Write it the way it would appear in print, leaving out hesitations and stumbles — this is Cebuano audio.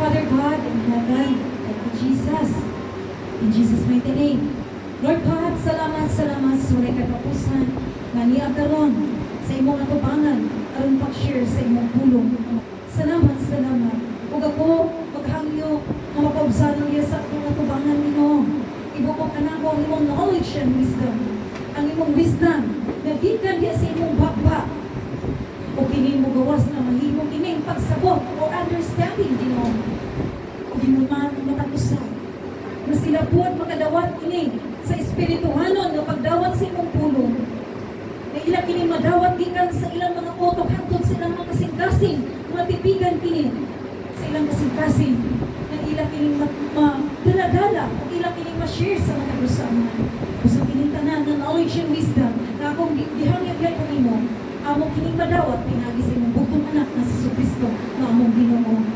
Father God in heaven. Thank you, Jesus. In Jesus' mighty name. Lord God, salamat, salamat sa walay katapusan nga niya karon sa imong atubangan aron pag-share sa imong pulong. Salamat, salamat. Ug ako maghangyo nga mapaubsanon niya sa akong atubangan, Ginoo. Ibukok kanako ang imong knowledge and wisdom. Ang imong wisdom nga gikan diya sa imong baba o kini mo gawas nga mahimo kining pagsabot o understanding, Ginoo. Ug hinuman matag usa na sila pod makadawat ini sa espirituhanon nga pagdawat sa imong pulong na ila kini madawat gikan sa ilang mga utok hangtod sa ilang mga kasing-kasing, mga tipigan kini sa ilang kasing-kasing na ila kining madala-dala o ila kining ma-share sa mga usaman. Gusto kining tanan nga knowledge and wisdom na akong gihangyo gyapon nimo, amo kining madawat pinaagi sa imong bugtong anak na si Kristo nga among Ginoo.